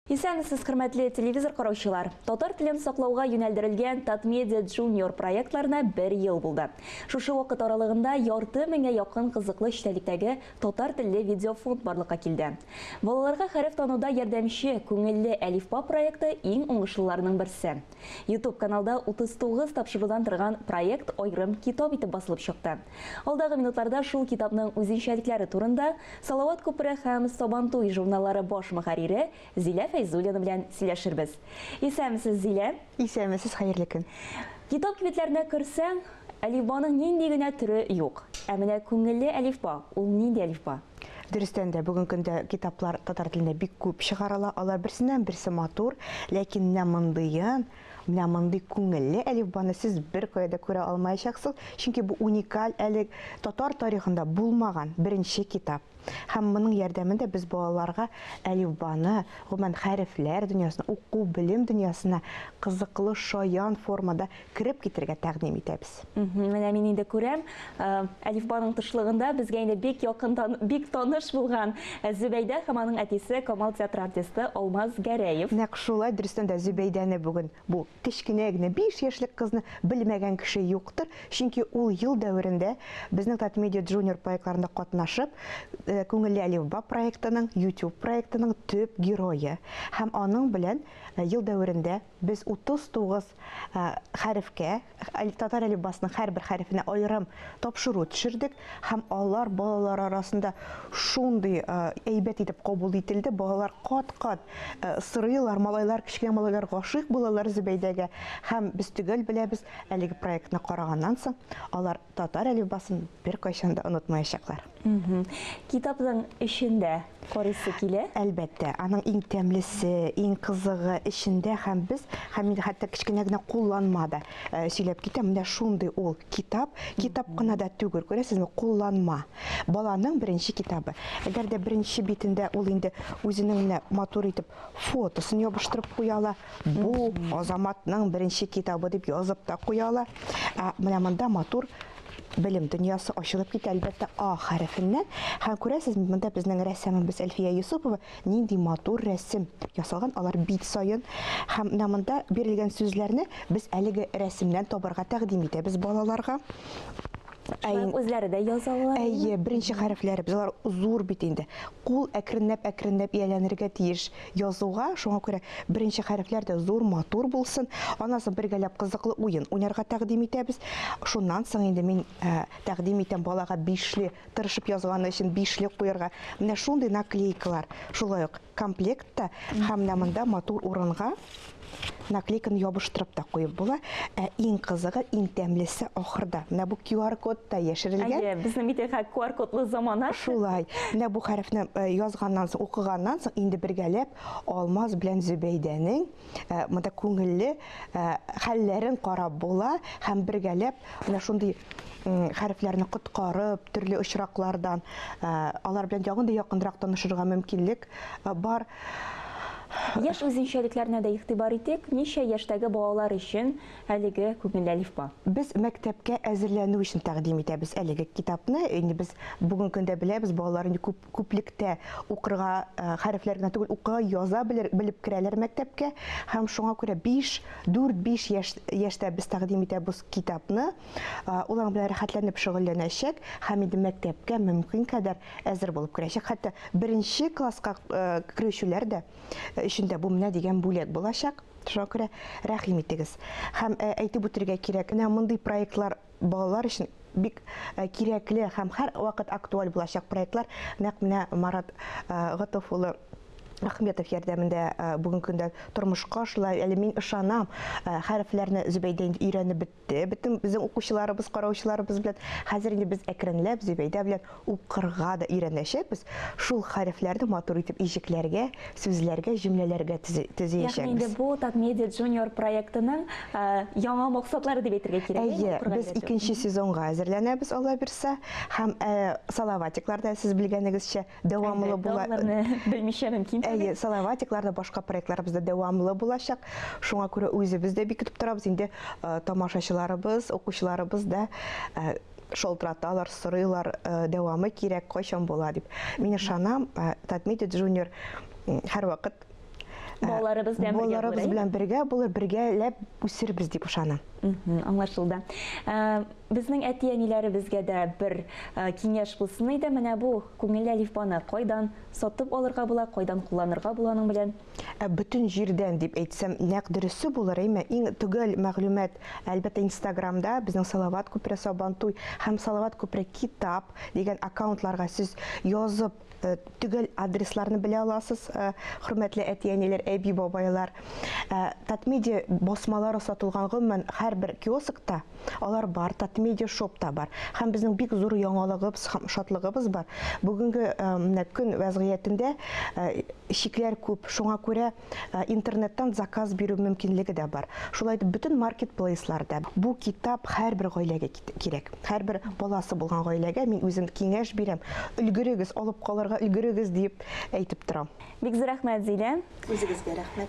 Исәнмесез, хөрмәтле телевизор караучылар! Татар телен саклауга юнәлдерелгән Татмедиа Junior проектларына бер ел булды. Шушы вакыт аралыгында ярты меңгә якын кызыклы эчтәлектәге татар телле видеофонд барлыкка килде. Балаларга хәреф тануда ярдәмче Күңелле әлифба проекты иң уңышлыларның берсе. YouTube каналда 39 тапшырудан торган проект аерым китап итеп басылып чыкты. Алдагы минутларда шул китапның үзенчәлекләре турында Салават күпере һәм Сабантуй журналлары баш мөхәррире Зилә Фәйзуллина белән сөйләшербез. Исәнмесез, Зилә! Исәнмесез, хәерле көн! Китап кибетләренә керсәң, әлифбаның нинди генә төре юк. Ә менә Күңелле әлифба, ул нинди әлифба? Дөрестән дә, бүгенге көндә китаплар татар телендә бик күп чыгарыла. Алар берсеннән-берсе матур, ләкин менә мондыен, менә мондый күңелле әлифбаны сез беркая да күрә алмаячаксыз, чөнки бу уникаль, әле татар тарихында булмаган беренче китап. Һәм моның ярдәмендә без балаларга әлифбаны, гомумән, хәрефләр дөньясына, уку, белем дөньясына кызыклы, шаян формада кереп китергә тәкъдим итәбез. Менә мин инде күрәм, әлифбаның тышлыгында безгә инде бик якын, бик таныш булган Зөбәйдә һәм аның әтисе Камал театры артисты Алмаз Гәрәев. Нәкъ шулай, дөрестән дә, Зөбәйдәне бүген бу кечкенә генә 5 яшьлек кызны белмәгән кеше юктыр, чөнки ул ел дәверендә безнең Татмедиа Junior проектларында катнашып, Күңелле әлифба проектының, YouTube проектының төп герое. Һәм аның белән ел дәверендә без 39 хәрефкә, татар әлифбасының һәрбер хәрефенә аерым тапшыру төшердек һәм алар балалар арасында шундый әйбәт итеп кабул ителде. Балалар кат-кат сорыйлар, малайлар, кечкенә малайлар гашыйк булалар Зөбәйдәгә. Һәм без төгәл беләбез, әлеге проектны караганнан соң, алар татар әлифбасын беркайчан да онытмаячаклар. Китапның эчендә карыйсы килә. Әлбәттә, аның иң тәмлесе, иң кызыгы эчендә һәм без, һәм инде хәтта кечкенә генә кулланма да сөйләп китәм. Менә шундый ул китап. Китап кына да түгел, күрәсезме, кулланма. Баланың беренче китабы. Әгәр дә беренче битендә ул инде үзенең менә матур итеп фотосын ябыштырып куя ала. Бу Азаматның беренче китабы дип язып та куя ала. Ә менә монда матур белем дөньясы ачылып китә, әлбәттә, А хәрефеннән. Һәм күрәсез, монда безнең рәссамыбыз Әлфия Юсупова нинди матур рәсем ясалган, алар бит саен. Һәм менә монда бирелгән сүзләрне без әлеге рәсемнән табарга тәкъдим итәбез балаларга. Шулай ук үзләре дә яза алалар. Әйе, беренче хәрефләребез алар зур бит инде. Кул әкренләп-әкренләп ияләнергә тиеш язуга, шуңа күрә беренче хәрефләр дә зур, матур булсын. Аннан соң бергәләп кызыклы уен уйнарга тәкъдим итәбез. Шуннан соң инде мин тәкъдим итәм балага бишле, тырышып язганы өчен бишле куярга. Менә шундый наклейкалар. Шулай ук комплектта һәм менә монда матур урынга наклейканы ябыштырып та куеп була. Ә иң кызыгы, иң тәмлесе ахырда. Менә бу QR-код та яшерелгән. Әйе, безнең бит әле QR-кодлы замана. Шулай. Менә бу хәрефне язганнан соң, укыганнан соң инде бергәләп Алмаз белән Зөбәйдәнең монда күңелле хәлләрен карап була һәм бергәләп менә шундый хәрефләрне коткарып, төрле очраклардан алар белән ягын да якынрак танышырга мөмкинлек бар. Яшь үзенчәлекләренә дә игътибар итик. Ничә яшьтәге балалар өчен әлеге Күңелле әлифба? Без мәктәпкә әзерләнү өчен тәкъдим итәбез әлеге китапны. Инде без бүгенге көндә беләбез, балалар инде күп күплектә укырга, хәрефләр генә түгел, укый, яза белер, белеп керәләр мәктәпкә. Һәм шуңа күрә 5, 4-5 яшь, яшьтә без тәкъдим итәбез китапны. Ул аның белән рәхәтләнеп шөгыльләнәчәк һәм инде мәктәпкә мөмкин кадәр әзер булып керәчәк. Хәтта беренче класска керүчеләр дә өчен дә бу менә дигән бүләк булачак. Шуңа күрә рәхим итегез. Һәм әйтеп үтергә кирәк, менә мондый проектлар балалар өчен бик кирәкле һәм һәр вакыт актуаль булачак проектлар. Нәкъ менә Марат Готов улы Ахметов ярдәмендә бүгенге көндә тормышка ашыла. Әле мин ышанам, хәрефләрне Зөбәйдә инде өйрәнеп бетте. Бөтен безнең укучыларыбыз, караучыларыбыз белән. Хәзер инде без әкренләп Зөбәйдә белән укырга да өйрәнәчәкбез. Шул хәрефләрне матур итеп иҗекләргә, сүзләргә, җөмләләргә төзиячәкбез. Ягъни инде бу Татмедиа Junior проектының яңа максатлары дип әйтергә кирәк. Әйе, без икенче сезонга әзерләнәбез, Алла бирса. Һәм Салаватиклар да, сез белгәнегезчә, дәвамлы була. Аларны белмичә мөмкин түгел. Әйе, Салаватиклар да, башка проектларыбыз да дәвамлы булачак. Шуңа күрә үзебез дә бик көтеп торабыз. Инде тамашачыларыбыз, укучыларыбыз да шалтыраталар, сорыйлар, дәвамы кирәк, кайчан була дип. Мин ышанам, Татмедиа Junior һәрвакыт Балаларыбыз белән бергә булыр. Балаларыбыз белән бергә булыр, бергәләп үсербез дип ышанам. Аңлашылды. Безнең әти-әниләребезгә дә бер киңәш булсын иде. Менә бу күңелле әлифбаны кайдан сатып алырга була, кайдан кулланырга була аның белән? Бөтен җирдән дип әйтсәм, нәкъ дөресе булыр, әйме? Иң төгәл мәгълүмат, әлбәттә, Инстаграмда безнең Салават күпере Сабантуй һәм Салават күпере китап дигән аккаунтларга сез язып төгәл адресларны белә аласыз, хөрмәтле әти-әниләр, әби-бабайлар. Татмедиа басмалары сатылган гомумән һәрбер киоскта алар бар, Татмедиа шоп та бар. Һәм безнең бик зур яңалыгыбыз һәм шатлыгыбыз бар. Бүгенге менә көн вәзгыятендә чикләр күп, шуңа күрә интернеттан заказ бирү мөмкинлеге дә бар. Шулай итеп, бөтен маркетплейсларда бу китап һәрбер гаиләгә кирәк. Һәрбер баласы булган гаиләгә мин үзем киңәш бирәм. Өлгерегез, алып калырга өлгерегез дип әйтеп торам. Бик зур рәхмәт, Зилә. Үзегезгә рәхмәт.